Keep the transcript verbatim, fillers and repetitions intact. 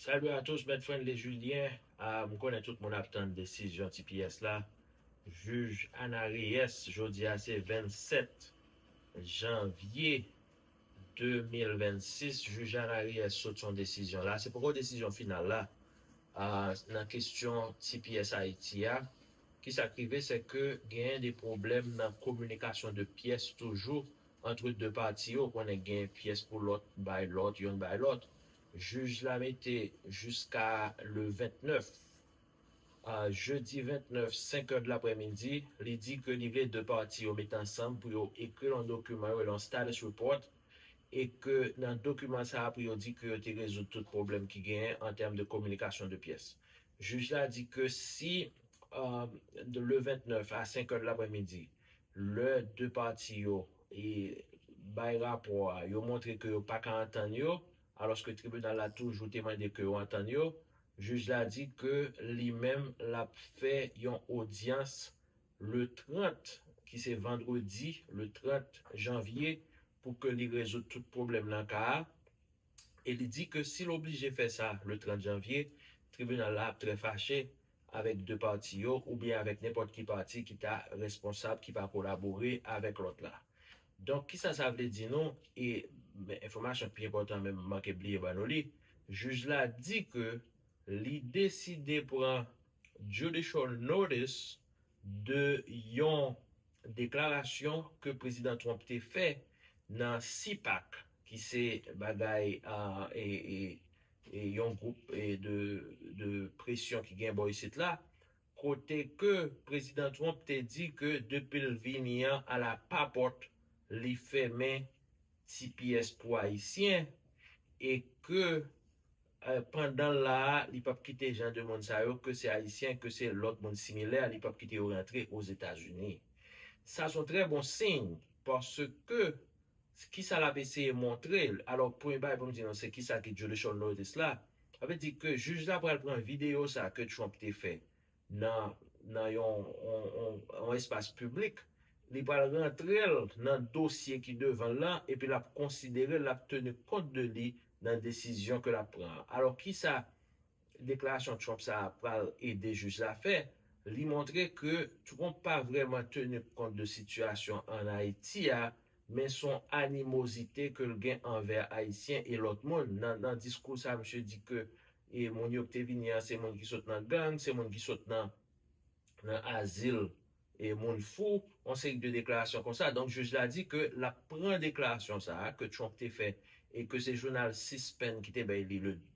Salut à tous, Mèt Friendly Julien. Ah, m konnen tout moun ap tann desizyon T P S la. Jij Ana Reyes, jodi a se vennsèt janvye de mil vennsis, jij Ana Reyes sot yon desizyon la. Se poko desizyon final la. Ah, nan kesyon T P S Ayiti a, ki sa k rive, se ke genyen de pwoblèm nan kominikasyon de pyès toujou ant de pati yo. Konnen gen pyès pou lòt, bay lòt, youn bay lòt. Jij la mete jiska le vennèf, ah, jedi vennèf, senk è de laprèmidi, li di ke li vle de pati yo met ansanm pou yo ekri yon dokiman, yo rele yon status report, e ke nan dokiman sa a pou yo di ke yo te rezoud tout pwoblèm ki genyen an tèm de kominikasyon de pyès. Jij la di ke si, euh, le vennèf a senk è de laprèmidi, lè de pati yo e bay rapò a, yo montre ke yo pa ka antann yo, alòske tribinal la toujou te mande ke yo antann yo, jij la di ke li menm l ap fè yon odyans le trant, ki se vandredi, le trant janvye, pou ke li rezoud tout pwoblèm nan ka a. E li di ke si l oblije fè sa le trant janvye, tribinal la ap trè fache avèk de pati yo oubyen avèk nenpòt ki pati ki ta responsab, ki pa kolabore avèk lòt la. Donk, kisa sa vle di nou? E, men, enfòmasyon ki pi enpòtan menm, m manke bliye ban nou li. Jij la di ke li deside pran judicial notice de yon deklarasyon ke Prezidan Trump te fè nan CPAC, ki se bagay, ah, e, e, e yon gwoup, e, de, de presyon ki gen bò isit la, kote ke Prezidan Trump te di ke depi l vini an, a la papòt, li fèmen T P S pou Ayisyen, e ke, eh, pandan l la a, li p ap kite jan de moun sa yo, ke se Ayisyen, ke se lòt moun similè, li p ap kite yo rantre Ozetazini. Sa se yon trè bon siy, paske kisa l ap eseye montre? Alò, premye bagay pou m di nou, se kisa ki judicial notice la. Sa vle di ke jij la pral pran videyo sa ke Trump te fè nan, nan yon, yon, yon, yon espas piblik, li pral rantre l nan dosye ki devan l lan, epi l ap konsidere l, l ap teni kont de li nan desizyon ke l ap pran an. Alò, kisa deklarasyon Trump sa a pral ede jij la fè? Li montre ke Trump pa vrèman teni kont de sitiyasyon ann Ayiti a, men se yon animozite ke l gen anvè Ayisyen e lòt moun. Nan, nan diskou sa, misye di ke, e, moun yo ki te vini an, se moun ki sot nan gang, se moun ki sot nan, nan azil, e, moun fou, yon seri de deklarasyon konsa. Donk, jij la di ke l ap pran deklarasyon sa a ke Trump te fè e ke se jounal C-SPAN ki te bay li le